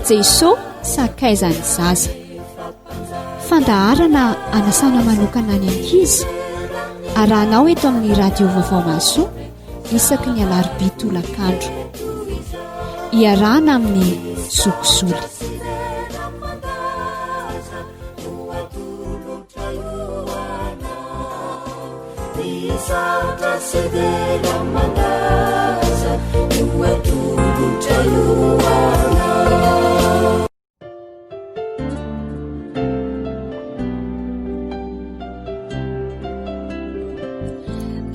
Jeso sakaizan'ny zaza. Fandaharana anasana manokana ny ankizy arahanao eto amin'ny radio vaovao mahasoa isaky ny alarobia tolakandro. Iarahana amin'ny zokizoly.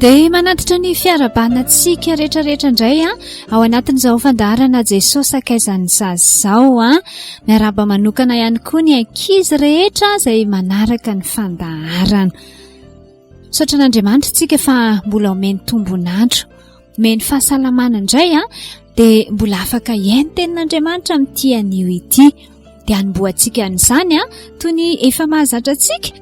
Dia manatitra ny fiarahabana antsika rehetrarehetra indray a ao anatin'izao fandaharana Jesosy sakaizan'ny zaza izao a. Miarahaba manokana ihany koa ny ankizy rehetra izay manaraka ny fandaharana. Misaotra an'Andriamanitra isika fa mbola omeny tombon'andro, omeny fahasalamana indray a, dia mbola afaka hihaino tenin'Andriamanitra amin'ity anio ity. Dia hanombohantsika an'izany a, toy ny efa mahazatra antsika,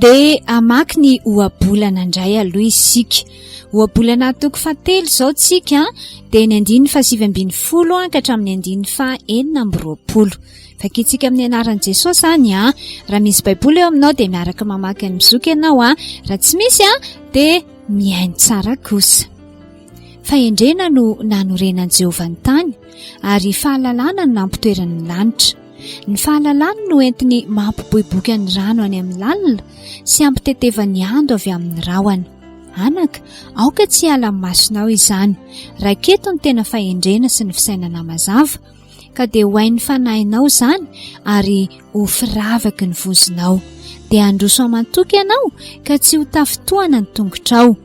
dia hamaky ny ohabolana indray aloha isika. Ohabolana toko fahatelo izao tsika, dia ny andininy fahasivy ambin'ny folo ka hatramin'ny andininy faha-26. Vakintsika amin'ny anaran'i Jesosy izany a. Raha misy Baiboly eo aminao dia miaraka mamaky an'ny zoky ianao a. Raha tsy misy a dia mihaino tsara kosa. Fahendrena no nanorenan'i Jehovah ny tany ary fahalalana no nampitoerany ny lanitra. Ny fahalalany no entiny mampiboiboika ny rano any amin'ny lalina sy hampitetevany ando avy amin'ny rahona. Anaka, aoka tsy hiala amin'ny masonao izany. Raiketo ny tena fahendrena sy ny fisainana mazava. ka dia ho hain'ny fanahinao izany ary ho firavaky ny vozonao. Dia handroso aman-toky ianao ka tsy ho tafintohana ny tongotrao.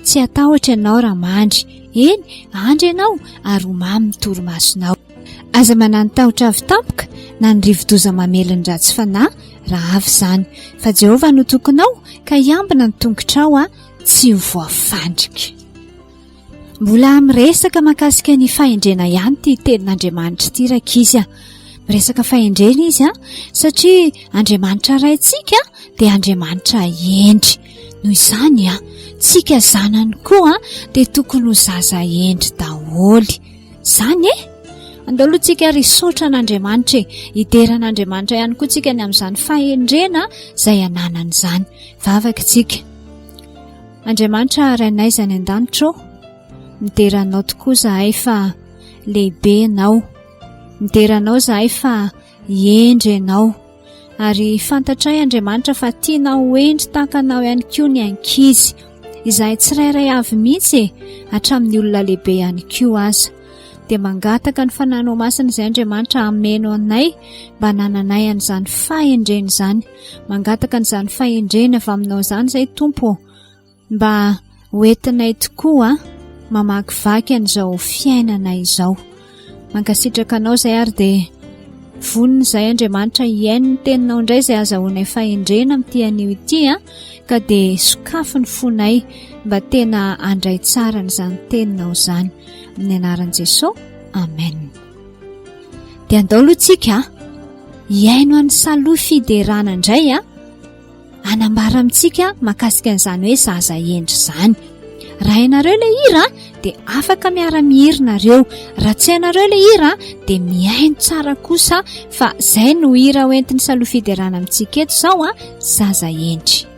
Tsy hatahotra ianao raha mandry, eny, handry ianao ary ho mamy ny torimasonao. Aza manano-tahotra avy tampoka na ny rivo-doza mamely ny ratsy fanahy raha avy izany, fa Jehovah no tokinao ka hiambina ny tongotrao tsy ho voafandrika. Mbola miresaka mahakasika ny fahendrena ihany ity tenin'Andriamanitra ity rankizy a. Miresaka fahendrena izy a, satria Andriamanitra Raintsika dia Andriamanitra hendry. Noho izany a, tsika zanany koa dia tokony ho zaza hendry daholo. Izany e? Andao aloha tsika ary hisaotra an'Andriamanitra e. Hidera an'Andriamanitra ihany koa tsika ny amin'izany fahendrena izay ananany izany. Vavaka tsika. Andriamanitra Rainay izay any an-danitra ô, midera Anao tokoa izahay fa lehibe Ianao. Midera Anao izahay fa hendry Ianao. Ary fantatray Andriamanitra fa tianao ho hendry tahaka Anao ihany koa ny ankizy. Izahay tsirairay avy mihitsy e, hatramin'ny olona lehibe ihany koa aza. Dia mangataka ny Fanahinao Masina izay Andriamanitra hameno anay mba hanananay an'izany fahendrena izany. Mangataka an'izany fahendrena avy aminao izany izay Tompo ô, mba ho entinay tokoa mamakivaky an'izao fiainana izao. Mankasitraka anao izay ary dia vonona izay Andriamanitra hihaino ny teninao indray izay azahoanay fahendrena amin'ity anio ity a, ka dia sokafy ny fonay mba tena handray tsara an'izany teninao izany. Amin'ny anaran'i Jesosy, amen. Dia andao aloha tsika hihaino an'i Salohy fiderana indray a, hanambara amintsika mahakasika an'izany hoe zaza hendry izany. Raha hainareo ilay hira dia afaka miara-mihira nareo. Raha tsy hainareo ilay hira dia mihaino tsara kosa fa izay no hira hoentin'i Salohy fiderana amintsika eto izao a, zaza hendry.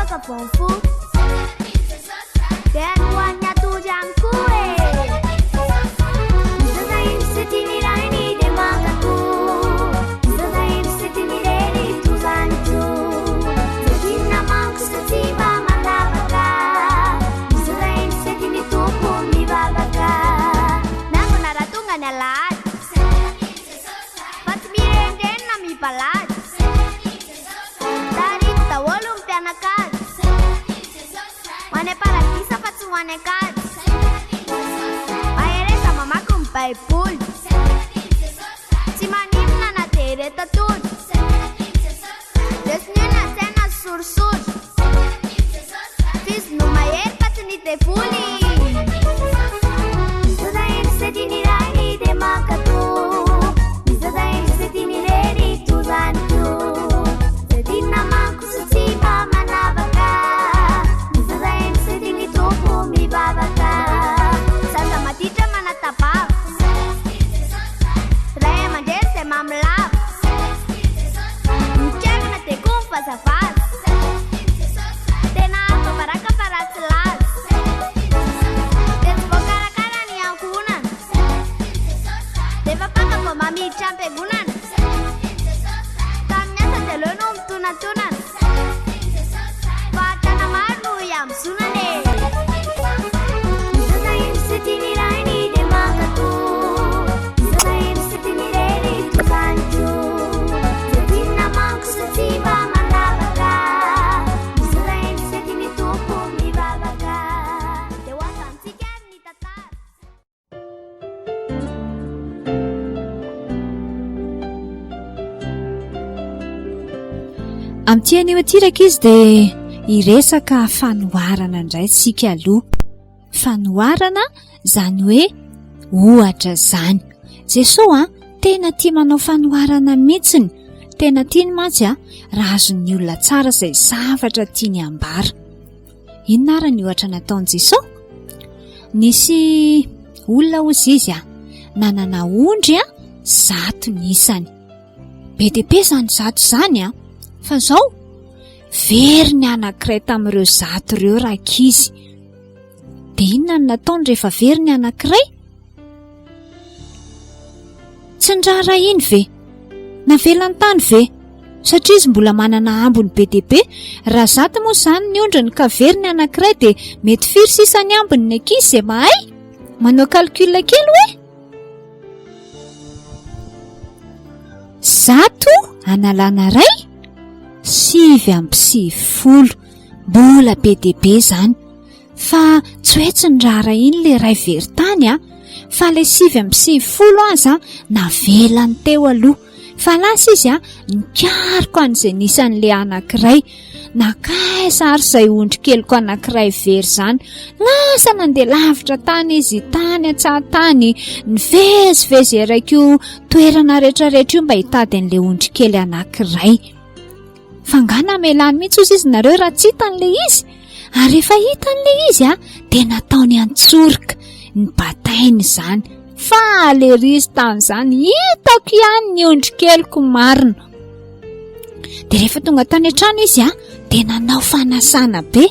mifoka vao mifoha. Dia alohan'ny hatory ihany koa e. Ny zaza hendry sy tia ny rainy dia mankatò. Ny zaza hendry sy tia ny reny toa izany koa. Izay tia ny namany kosa tsy mba manavaka. Ny zaza hendry sy tia ny Tompo mivavaka. Miangona raha tonga ny alahady. Fa tsy mirenireny na mibalady. Tarito daholo ny mpianakavy. Ho any am-paradisa fa tsy ho any an-kady. Mahereza mamaky ny Baiboly. Tsy maninona na dia ireto atody. Resy ny eny an-tsaina sy sorisory. F'izy no mahery fa tsy ny devoly. Ny zaza hendry sy tia ny rainy dia mankatò. Ny zaza hendry sy tia ny reny toa izany koa. Izay tia ny namany kosa tsy mba manavaka. Ny zaza hendry sy tia ny Tompo mivavaka. Zaza maditra manata-bava. Ray aman-dreny izay mamy lava. Mikaroka dia koa mivazavaza. Tena afa-baraka fa ratsy laza. Dia tsy voakarakara ny ankohonana. Dia efa faka vao mba miditra am-piangonana. Tamin'ny asa dia aleo no mitonantonana. Fahantrana maro no iambozonana e. Ny zaza hendry sy tia ny rainy dia mankatò. Ny zaza hendry sy tia ny reny toa izany koa. Izay tia ny namany kosa tsy mba manavaka. Ny zaza hendry sy tia ny Tompo mivavaka. Dia ho azo amintsika ary ny tantara. Amin'ity anio ity rankizy dia hiresaka fanoharana indray isika aloha. Fanoharana izany hoe ohatra izany. Jesoa a, tena tia manao fanoharana mihitsiny. Tena tiany mantsy a, raha azon'ny olona tsara izay zavatra tiany ambara. Inona ary ny ohatra nataon'i Jesoa? Nisy olona hozy izy a, nanana ondry a, zato ny isany. Be dia be izany zato izany a, fa izao, very ny anankiray tamin'ireo zato ireo rankizy. Dia inona no nataony rehefa very ny anankiray? Tsy niraharahiany ve? Navelany tany ve? Satria izy mbola manana ambiny be dia be. Raha zato moa izany ny ondriny ka very ny anankiray dia mety firy sisa ny ambiny ny ankizy izay mahay? Manao calcul kely hoe? Zato analana iray? 99. Mbola be dia be izany. Fa tsy hoe tsy niraharahiany ilay iray very tany a, fa ilay 99 aza navelany teo aloha. Fa lasa izy a, nikaroka an'izay nisy an'ilay anankiray. Nankaiza ary izay ondry keliko anankiray very izany? Lasa nandeha lavitra tany izy, tany an-tsaha tany, nivezivezy erak'io toerana rehetrarehetra io mba hitady an'ilay ondry kely anankiray. Fa angaha namelany mihitsy ozy izy nareo raha tsy hitany ilay izy? Ary rehefa hitany ilay izy a, dia nataony an-tsoroka, nibatainy izany. Faly ery izy tamin'izany, hitako ihany ny ondry keliko marina. Dia rehefa tonga tany an-trano izy a, dia nanao fanasana be.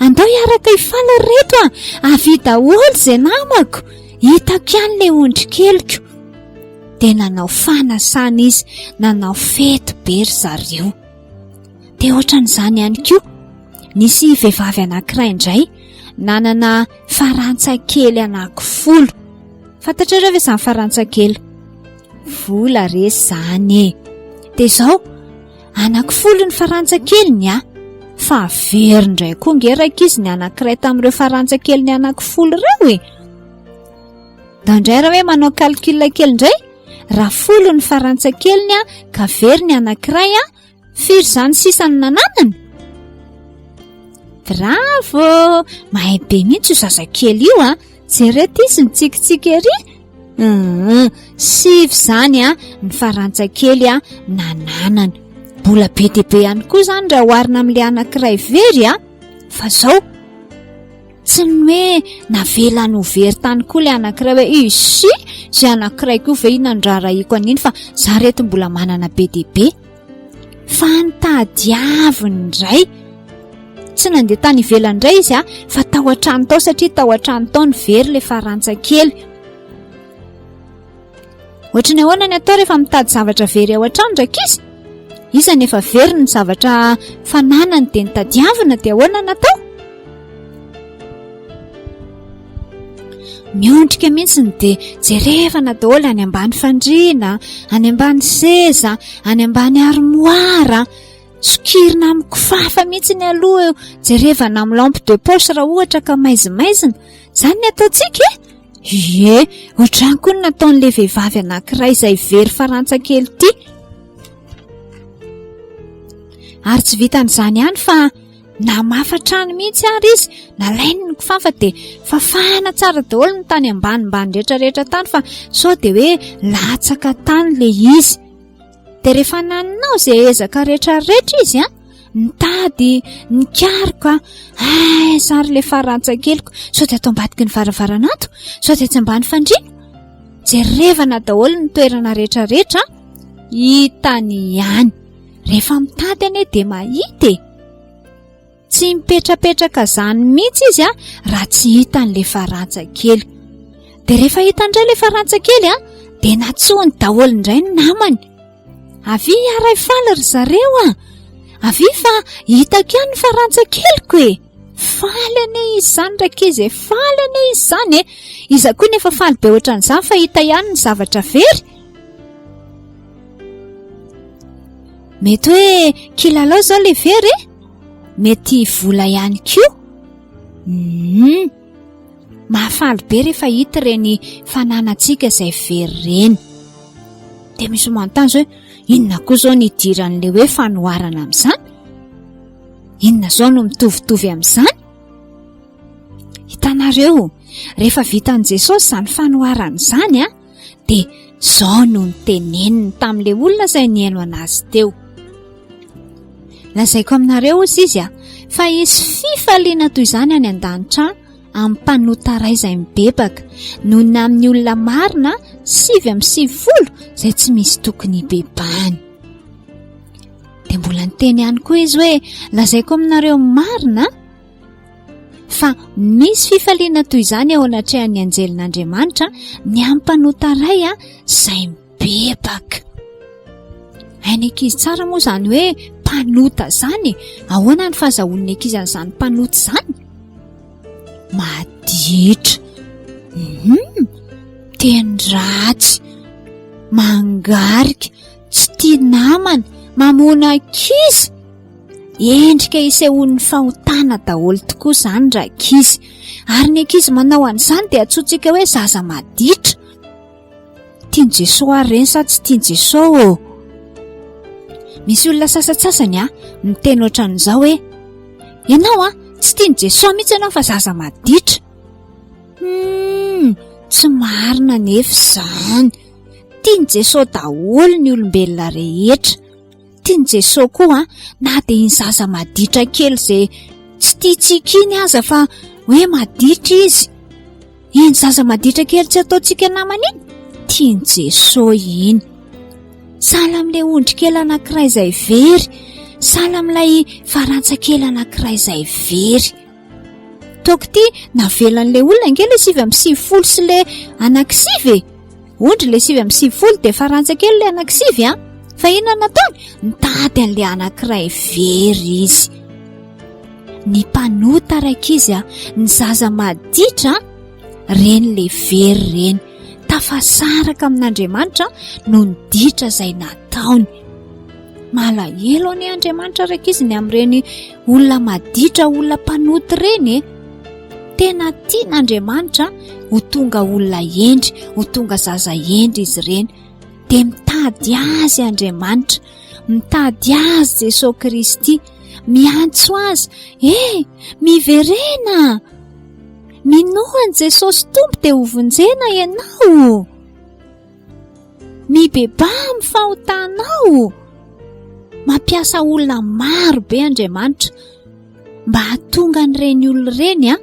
Andao hiaraka hifaly ry reto a, avia daholo izay namako, hitako ihany ilay ondry keliko. Dia nanao fanasana izy, nanao fety be ry zareo. Dia ohatran'izany ihany koa, nisy vehivavy anankiray indray nanana farantsa kely anankifolo. Fantatrareo ve izany farantsa kely? Vola re izany e! Dia izao, anankifolo ny farantsa keliny a! Fa very indray koa nge rankizy ny anankiray tamin'ireo farantsa keliny anankifolo ireo e! Ndao indray raha hoe manao calcul kely indray, raha folo ny farantsa keliny a, ka very ny anankiray a, firy izany sisa no nananany? Bravo! Mahay be mihitsy io zazakely io a! Jereo ity izy mitsikitsiky ery. Hum, sivy izany a, ny farantsa kely a nananany. Mbola be dia be ihany koa izany raha oharina amin'ilay anankiray very a. Fa izao, Tsy ny hoe navelany ho very tany koa ilay anankiray hoe izy izay anankiray koa ve inona no raharahiako an'iny fa za reto mbola manana be dia be. Fa nitadiaviny indray. Tsy nandeha tany ivelany indray izy fa tao an-trano tao satria tao an-trano tao no very ilay farantsa kely. Ohatry ny ahoana ny atao rehefa mitady zavatra very ao an-trano rankizy? Iza no efa very ny zavatra fananany dia nitadiavina dia ahoana no atao? Miondrika mihitsy ny dia jerevana daholo any ambany fandriana, any ambany seza, any ambany armoire. Sokirina amin'ny kifafa mihitsy ny aloha eo, jerevana amin'ny lampe de poche raha ohatra ka maizimaizina. Izany ny ataontsika e? Ie, ohatrany koa ny nataon'ilay vehivavy anankiray izay very farantsa kely ity. Ary tsy vitan'izany ihany fa namafa trano mihitsy ary izy, nalainy ny kifafa dia fafana tsara daholo ny tany ambanimbany rehetrarehetra tany fa sao dia hoe latsaka tany ilay izy. Dia rehefa nanao izay ezaka rehetrarehetra izy an, nitady, nikaroka, aiza ary ilay farantsa keliko, sao dia ato ambadiky ny varavarana ato, sao dia tsy ambany fandriana. Jerevana daholo ny toerana rehetrarehetra, hitany ihany. Rehefa mitady anie dia mahita e. Tsy mipetrapetraka izany mihitsy izy a, raha tsy hitany ilay farantsa kely. Dia rehefa hitany indray ilay farantsa kely a, dia natsoiny daholo indray ny namany. Avia hiaray faly ry zareo a! Avia fa hitako ihany ny farantsa keliko e! Faly anie izy izany rankizy e, faly anie izy izany e! Iza koa nefa faly be ohatran'izany fa hita ihany ny zavatra very? Mety hoe kilalao izao ilay very e? Mety vola ihany koa. Hum. Mahafaly be rehefa hita ireny fananantsika izay very ireny. Dia misy manontany izao hoe inona koa izao ny idiran'ilay hoe fanoharana amin'izany? Inona izao no mitovitovy amin'izany? Hitanareo, rehefa vitan'i Jesosy izany fanoharana izany a, dia izao no niteneniny tamin'ilay olona izay nihaino an'azy teo. Lazaiko aminareo hozy izy a, fa hisy fifaliana toy izany any an-danitra amin'ny mpanota iray izay mibebaka, noho ny amin'ny olona marina 99 izay tsy misy tokony hibebahany. Dia mbola niteny ihany koa izy hoe, lazaiko aminareo marina, fa misy fifaliana toy izany eo anatrehan'ny anjelin'Andriamanitra ny amin'ny mpanota iray izay mibebaka. Hain'ny ankizy tsara moa izany hoe mpanota izany e. Ahoana ny fahazahoan'ny ankizy an'izany mpanota izany? Maditra. Hmm, teny ratsy. Mangarika. Tsy tia namana. Mamono ankizy. Endrika isehoan'ny fahotana daholo tokoa izany rankizy. Ary ny ankizy manao an'izany dia antsointsika hoe zaza maditra. Tian'i Jesoa ary ireny sa tsy tian'i Jesoa ô? Misy olona sasantsasany a, miteny ohatran'izao hoe, ianao a, tsy tian'i Jesoa mihitsy ianao fa zaza maditra. Hmm, tsy marina anefa izany. Tian'i Jesoa daholo ny olombelona rehetra. Tian'i Jesoa koa na dia iny zaza maditra kely izay tsy tiantsika iny aza fa hoe maditra izy. Iny zaza maditra kely tsy ataontsika namana iny, tian'i Jesoa iny. Sahala amin'ilay ondry kely anankiray izay very, sahala amin'ilay farantsa kely anankiray izay very. Toaka ity navelan'ilay olona ange ilay 99 sy ilay anankisivy e. Ondry ilay 99 dia farantsa kely ilay anankisivy a. Fa inona no nataony? Nitady an'ilay anankiray very izy. Ny mpanota rankizy a, ny zaza maditra reny ilay very ireny. Tafasaraka amin'Andriamanitra noho ny ditra izay nataony. Malahelo anie Andriamanitra rankizy ny amin'ireny olona maditra, olona mpanota ireny e. Tena tian'Andriamanitra ho tonga olona hendry, ho tonga zaza hendry izy ireny. Dia mitady azy Andriamanitra, mitady azy Jesosy Kristy, miantso azy, eh, miverena! Minoa an'i Jesosy Tompo dia hovonjena ianao. Mibebaha amin'ny fahotanao. Mampiasa olona maro be Andriamanitra mba hahatonga an'ireny olona ireny a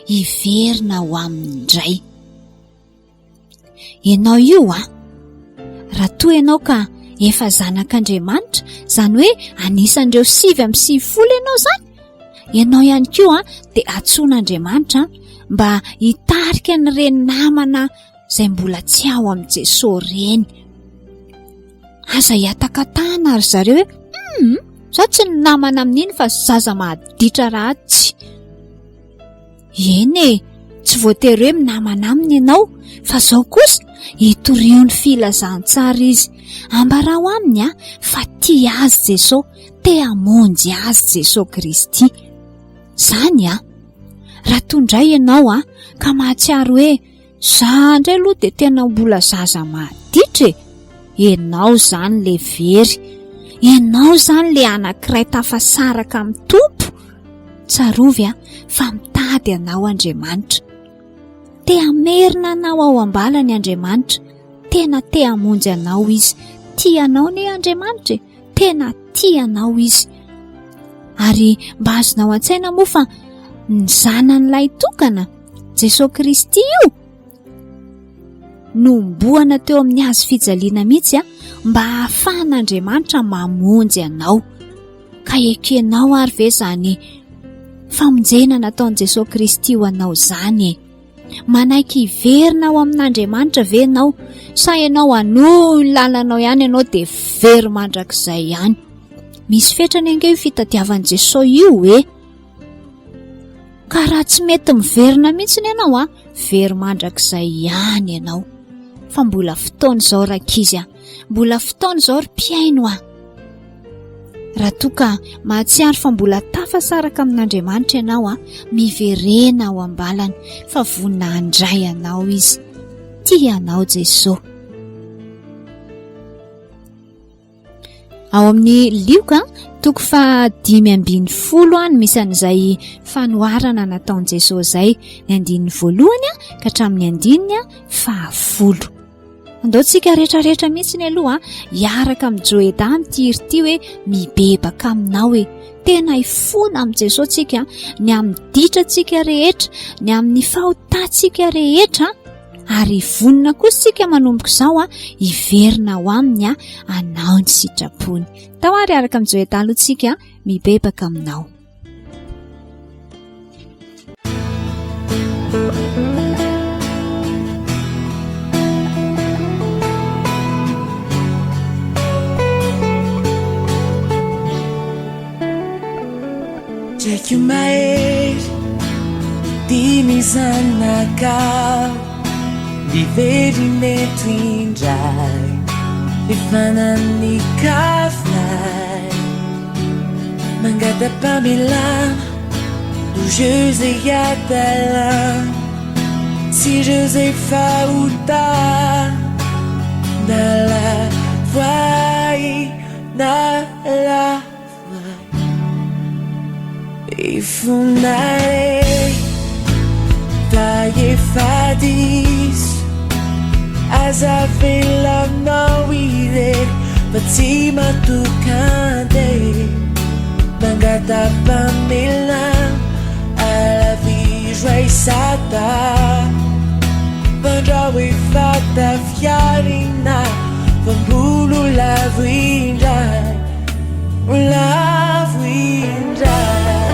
hiverina ho aminy indray. Ianao io a, raha toa ianao ka efa zanak'Andriamanitra, izany hoe anisan'ireo 99 ianao izany, Ianao ihany koa dia antsoin'Andriamanitra mba hitarika an'ireny namana izay mbola tsy ao amin'i Jesoa ireny. Aza hiatakatahana ry zareo hoe hum, za tsy namana amin'iny fa zaza maditra ratsy. Eny e, tsy voatery hoe minamana aminy ianao, fa zao kosa itorio ny filazantsara izy. Ambarao aminy a fa tia azy Jesoa, te hamonjy azy Jesoa Kristy. Zany a! Raha toa indray ianao a ka mahatsiaro hoe za indray aloha dia tena mbola zaza maditra e! Ianao izany le very, ianao izany le anankiray tafasaraka amin'ny Tompo. Tsarovy a fa mitady anao Andriamanitra. Te hamerina anao ao am-balany Andriamanitra, tena te hamonjy anao Izy. Tia anao anie Andriamanitra e! Tena tia anao Izy. Ary mba azonao an-tsaina moa fa ny zanany lahy tokana, Jesoa Kristy io, nohomboana teo amin'ny hazo fijaliana mihitsy a, mba hahafahan'Andriamanitra mamonjy anao. Ka ekenao ary ve izany famonjena nataon'i Jesoa Kristy ho anao izany e? Manaiky hiverina ao amin'Andriamanitra ve ianao sa ianao hanohy ny lalanao ihany ianao dia very mandrakizay ihany? Misy fetrany ange io fitadiavan'i Jesoa io e! Ka raha tsy mety miverina mihitsy ianao a, very mandrakizay ihany ianao. Fa mbola fotoana izao rankizy a, mbola fotoana izao ry mpihaino a. Raha toa ka mahatsiaro fa mbola tafasaraka amin'Andriamanitra ianao a, miverena ao am-balany fa vonona handray anao Izy. Tia anao Jesoa. Ao amin'ny Lioka toko faha 15 no misy an'izay fanoharana nataon'i Jesoa izay, ny andininy voalohany ka hatramin'ny andininy fahafolo. Andao tsika rehetrarehetra mihitsy ny aloha hiaraka amin'i Joeda amin'ity hira ity hoe mibebaka aminao e. Tena hifona amin'i Jesoa tsika ny amin'ny ditrantsika rehetra, ny amin'ny fahotantsika rehetra ary vonona kosa tsika manomboka izao hiverina ao aminy hanao ny sitrapony. Tao ary araka amin'i Joeda aloha tsika mibebaka aminao. Draiko mahery dimy zanakao Niverina eto indray Efa nanikafay Mangata-pamelana Ho izay adalana Sy ireo izay fahotana Nalavoay Nalavoay Ifonare fa efa diso Aza avelanao irery fa tsy matokan-tery Mangata-pamelana alaviro ay Satan Fandrao efa tafiarina fa mbola ho lavo indray Ho lavo indray.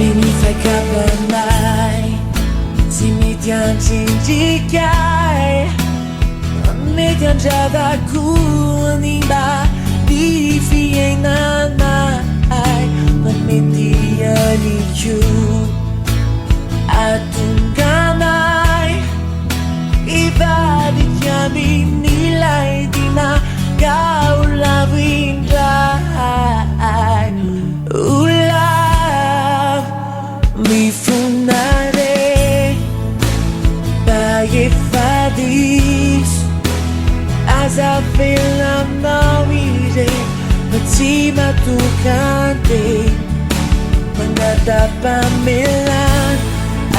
Be ny fakam-panahy tsy mety handrendrika ahy, mety handrava koa ny mba ny fiainanay, fa mety ihany koa hahatonga anay hivadika amin'ilay tiana ka ho lavo indray. Ho lavo mifona re fa efa diso. Aza avela aminao irery fa tsy matokan-tena. Mangata-pamelana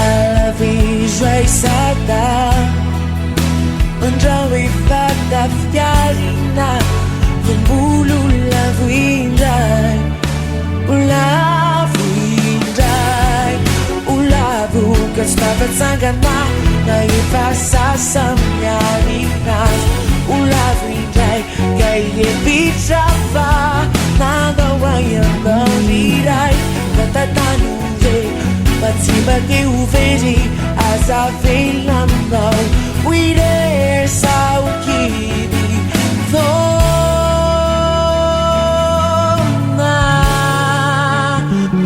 alavizo ay Satana. Andrao efa tafiarina fa mbola ho lavo indray. Ho lavo indray. Ho lavo ka. Ka tsy tafatsangana na efa sasa-miarina azy. Ho lavo indray ka hiepitra fa nandao ahy ianao ry Ray. Ka tantano re fa tsy mba te ho very, aza avela aminao ho irery sa ho kivy foana.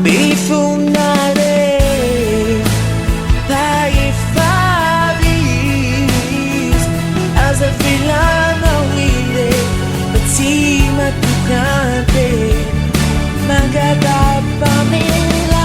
Mifona re fa efa avy izy, aza avelanao irery fa tsy matoky an-tena, mangata-pamela.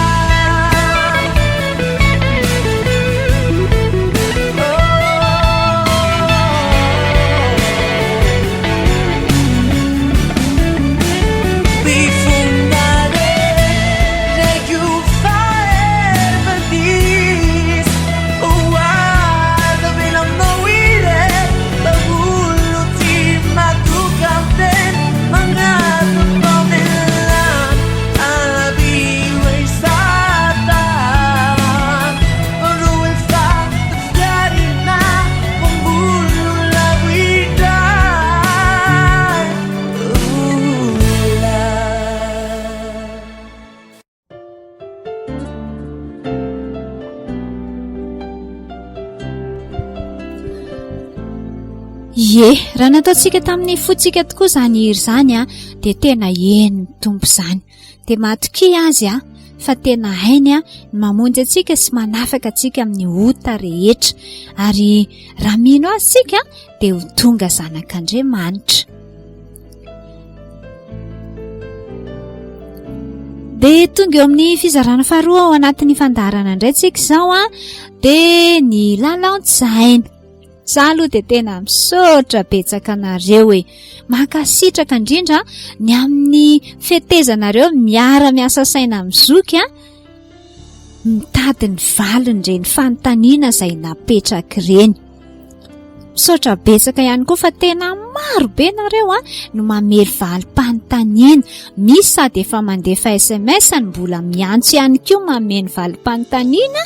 Ie, raha nataontsika tamin'ny fontsika tokoa izany hira izany a, dia tena henon'ny Tompo izany. Dia matokia Azy a, fa tena hainy a, ny mamonjy antsika sy manafaka antsika amin'ny ota rehetra. Ary raha mino Azy isika dia ho tonga zanak'Andriamanitra. Dia tonga eo amin'ny fizarana faharoa ao anatin'ny fandaharana indray tsika izao a, dia ny lalaon-tsaina. Za aloha dia tena misaotra betsaka anareo e. Mankasitraka indrindra ny amin'ny fetezanareo miara-miasa saina amin'ny zoky a, mitady ny valin'ireny fanontaniana izay napetraka ireny. Misaotra betsaka ihany koa fa tena maro be nareo a no mamely valim-panontaniana. Misy sady efa mandefa sms no mbola miantso ihany koa mameno valim-panontaniana.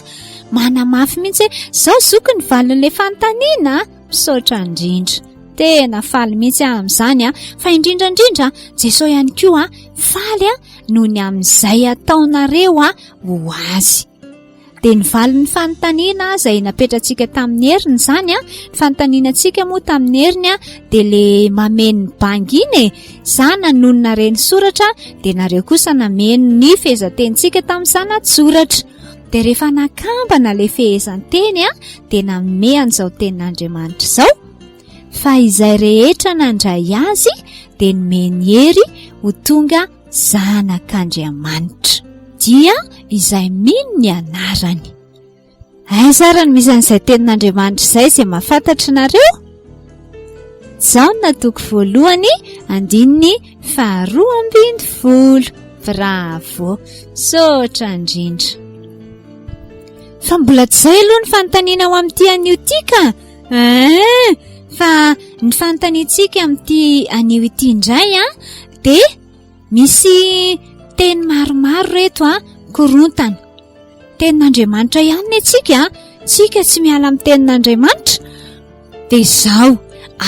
Manamafy mihitsy hoe zao zoky ny valin'ilay fanontaniana a. Misaotra indrindra. Tena faly mihitsy aho amin'izany a. Fa indrindra indrindra Jesoa ihany koa faly a noho ny amin'izay ataonareo a ho azy. Dia ny valin'ny fanontaniana izay napetratsika tamin'ny heriny izany an, ny fanontanianantsika moa tamin'ny heriny an, dia le mameno ny banga iny e, za nanonona reny soratra dia nareo kosa nameno ny fehezantenintsika tamin'ny zana-tsoratra. Dia rehefa nakambana le fehezanteny an, dia nanome an'izao tenin'Andriamanitra izao, fa izay rehetra nandray azy dia nomeny hery ho tonga Zanak'Andriamanitra, dia izay mino ny anarany. Aiza ary no misy an'izay tenin'Andriamanitra izay izay mahafantatra nareo? Jaona toko voalohany andininy faharoa ambin'ny folo. Bravo, misaotra indrindra. Fa mbola tsy izay aloha ny fanontaniana ho amin'ity anio ity ka. Eh, fa ny fanontaniantsika amin'ity anio ity indray an, dia misy teny maromaro reto an, korontana. Tenin'Andriamanitra ihany ny antsika an, tsika tsy miala amin'ny tenin'Andriamanitra. Dia izao,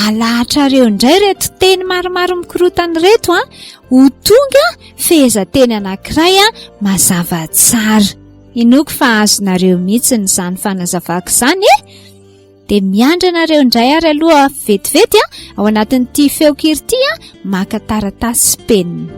alahatrareo indray reto teny maromaro mikorotana ireto an, ho tonga fehezanteny anankiray an, mazava tsara. Inoako fa azonareo mihitsy izany fanazavako izany e! Dia miandry anareo indray ary aloha vetivety a, ao anatin'ity feon-kira ity a, maka taratasy sy penina.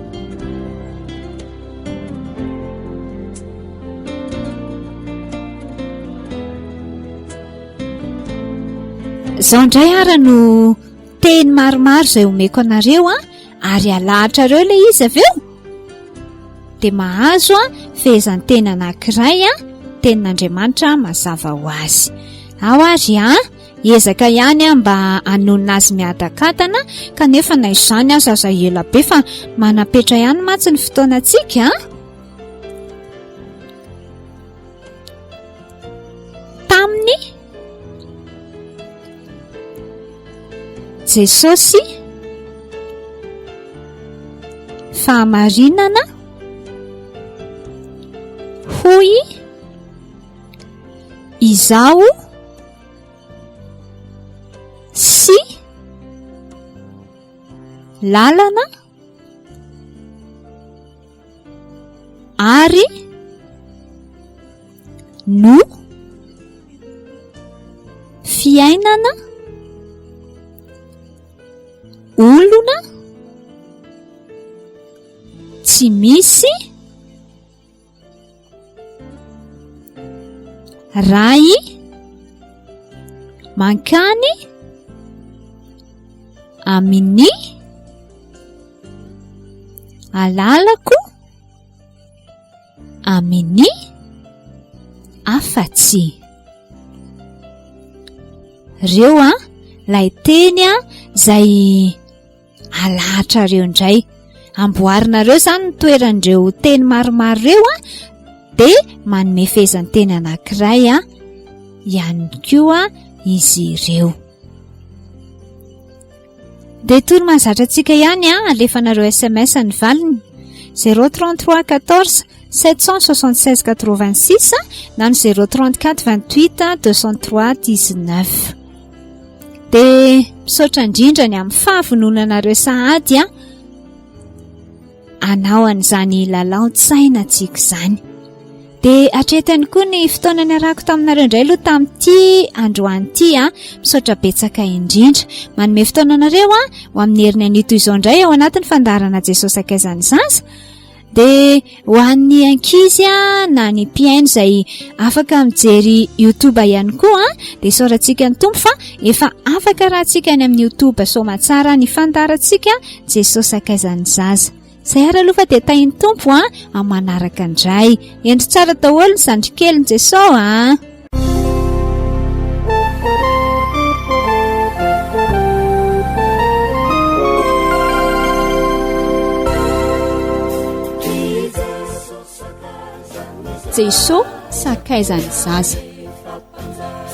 Izao indray ara no teny maromaro izay omeko anareo a, ary alahatrareo ilay izy avy eo. Dia mahazo a fehezanteny anankiray a tenin'Andriamanitra mazava ho azy. Ao ary a hiezaka ihany aho mba hanonona azy miadakadana kanefa na izany aza aza ela be fa manam-petra ihany mantsy ny fotoanantsika a. Tamin'ny Jesosy Izaho sy lalana ary no fiainana olona tsy misy Ray mankany amin'ny alalako amin'ny afa-tsy. Reo a, lay teny a, zay Alahatrareo indray. Amboarinareo izany ny toeran'ireo teny maromaro ireo a, dia manome fehezanteny anankiray a ihany koa izy ireo. Dia toy ny mahazatra antsika ihany a, alefanareo SMS ny valiny. 033 14 776 86 na ny 034 28 203 19. Dia misaotra indrindra ny amin'ny fahavononanareo sahady a anao an'izany lalaon-tsaina antsika izany. Dia hatreto ihany koa ny fotoana niarahako taminareo indray aloha tamin'ity androany ity a. Misaotra betsaka indrindra. Manome fotoana anareo a ho amin'ny heriny anio toy izao indray ao anatin'ny fandaharana Jesosy Sakaizan'ny Zaza. Dia ho an'ny ankizy na ny mpihaino izay afaka mijery YouTube ihany koa dia isaorantsika ny Tompo fa efa afaka rahantsika any amin'ny YouTube soamatsara ny fandaharantsika Jesosy Sakaizan'ny Zaza. Izay ary aloha fa dia tahin'ny Tompo a amin'ny manaraka indray. Endry tsara daholo ny zandrikelin'i Jesosy a. Jeso sakaizan'ny zaza.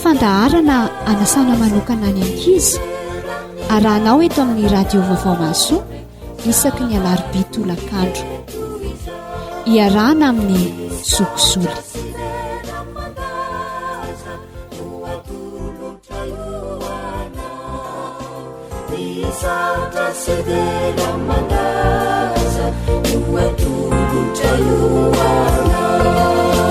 Fandaharana anasana manokana ny ankizy arahanao eto amin'ny radio vaovao mahasoa isaky ny alarobia tolakandro. Iarahana amin'ny Zokizoly. Misaotra sy dera aman-daza no atolotra io anao.